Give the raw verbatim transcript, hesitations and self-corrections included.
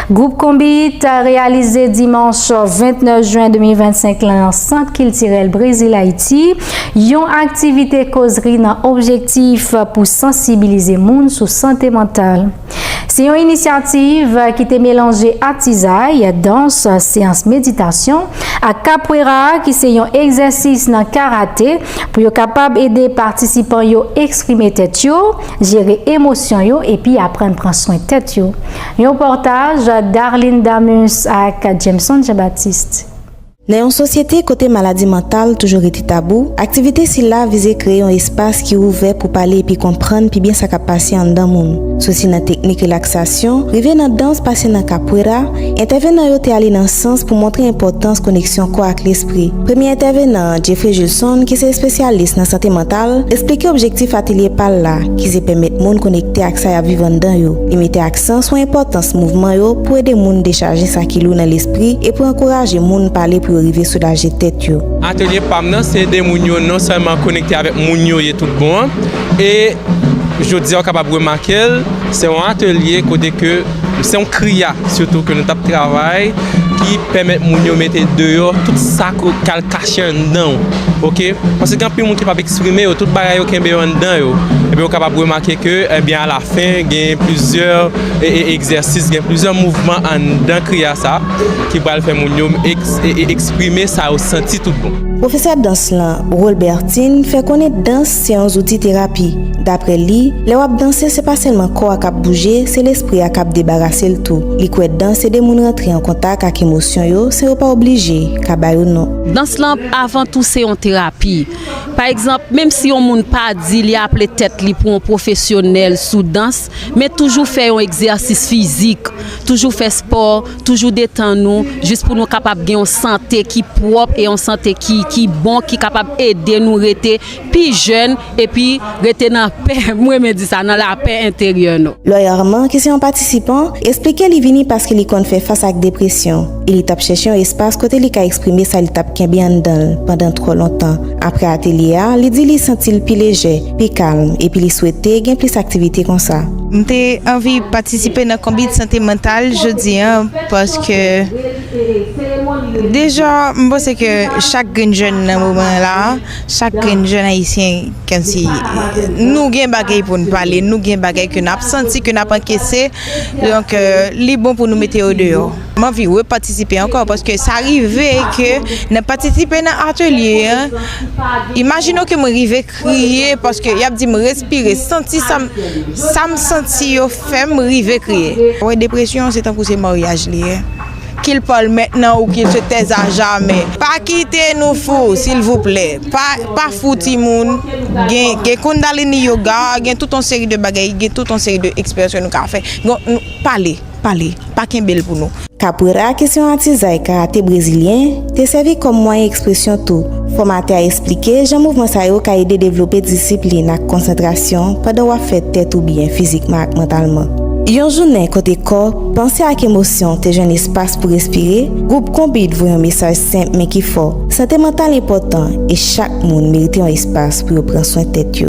Gwoup Konbit reyalize dimanch vennèf jen de mil vennsenk lan nan Sant Kiltirèl Brezil Ayiti yon aktivite kozri nan objektif pou sansibilize moun sou sante mantal. Se yon inisyativ ki te melanje atizay, dans, seyans meditasyon ak kapwera ki se yon egzèsis nan karate pou yo kapab ede patisipan yo eksprime tèt yo, jere emosyon yo epi aprann pran swen tèt yo. Yon pòtaj Darline Damus ak Jameson Jean-Baptiste. Nan yon sosyete kote maladi mantal toujou rete tabou, aktivite sila vize kreye yon espas ki ouvè pou pale epi konprann pi byen sa k ap pase anndan moun. Soti nan teknik relaksasyon, rive nan dans pase nan kapwera, entèvenan yo te ale nan sans pou montre enpòtans koneksyon kò ak lespri. Premye entèvenan an, Jeffrey Julson, ki se espesyalis nan sante mantal, eksplike objektif atelye pa l la, ki se pèmèt moun konekte ak sa y ap viv anndan yo. Li mete aksan sou enpòtans mouvman yo pou ede moun dechaje sa ki lou nan lespri e pou ankouraje moun pale pou yo rive soulaje tèt yo. Atelye pa m nan, se ede moun yo non sèlman konekte avèk moun yo ye tout bon an, e jodi a w kapab remake l, se yon atelye kote ke se yon kriya sitou ke nou t ap travay, ki pèmèt moun yo mete deyò tout sa k al kache anndan w. Oke? Paske gen anpil moun ki p ap eksprime yo, tout bagay yo kenbe yo anndan yo. Ebyen, ou kapab remake ke, ebyen, alafen, gen plizyè e, e, egzèsis, gen plizyè mouvman anndan kriya sa ki pral fè moun yo eks-, e, e, eksprime sa yo santi tout bon. Pwofesè dans lan, Rolbertine, fè konnen dans se yon zouti terapi. Daprè li, lè w ap danse, se pa sèlman kò a k ap bouje, se lespri a k ap debarase l tou. Li kwè dans ede moun rantre an kontak ak emosyon yo san yo pa oblije ka ba yo non. Dans lan, avan tou, se yon terapi. Pa egzanp, menm si yon moun pa di li aple tèt li pou yon pwofesyonèl sou dans, men toujou fè yon egzèsis fizik, toujou fè spò, toujou detann nou, jis pou nou kapab gen yon sante ki pwòp e yon sante ki, ki bon, ki kapab ede nou rete pi jèn epi rete nan pè, m renmen di sa, nan lapè enteryè nou. Lori Armand, ki se yon patisipan, eksplike li vini paske li konn fè fas ak depresyon, e li t ap chèche yon espas kote li ka eksprime sa li t ap kenbe anndan l pandan twò lontan. Apre atelye a, li di li santi l pi lejè, pi kalm, epi li swete gen plis aktivite konsa. M te anvi patisipe nan konbit sante mantal jodi a, paske deja, m panse ke chak grenn jèn nan moman la, chak grenn jèn ayisyen, kòmsi nou gen bagay pou n pale, nou gen bagay ke n ap santi, ke n ap ankese. Donk, euh, li bon pou nou mete yo deyò. M anvi repatisipe ankò, paske sa rive ke nan patisipe nan atelye a, imajine w ke mwen rive kriye, paske y ap di m respire, santi sa m, sa m santi yo fè m rive kriye. Wè, depresyon se tankou se maryaj li ye. Qu'il parle maintenant ou qu'il se taise à jamais. Pa kite nou fou, silvouplè. Pa, pa fou timoun. Gen, gen Kundalini Yoga, gen tout yon seri de bagay, gen tout yon seri de ekspresyon nou ka fè. Gen, nou, pale, pale. Pa kenbe l pou nou. Capoeira, ki se yon atizay karate brezilyen, te sèvi kòm mwayen ekspresyon tou. Fòmatè a eksplike jan mouvman sa yo ka ede devlope disiplin ak konsantrasyon pandan w ap fè tèt ou byen fizikman ak mantalman. Yon jounen kote kò, panse ak emosyon te jwenn espas pou respire, gwoup Konbit voye yon mesaj senp men ki fò. Sante mantal enpòtan e chak moun merite yon espas pou yo pran swen tèt yo.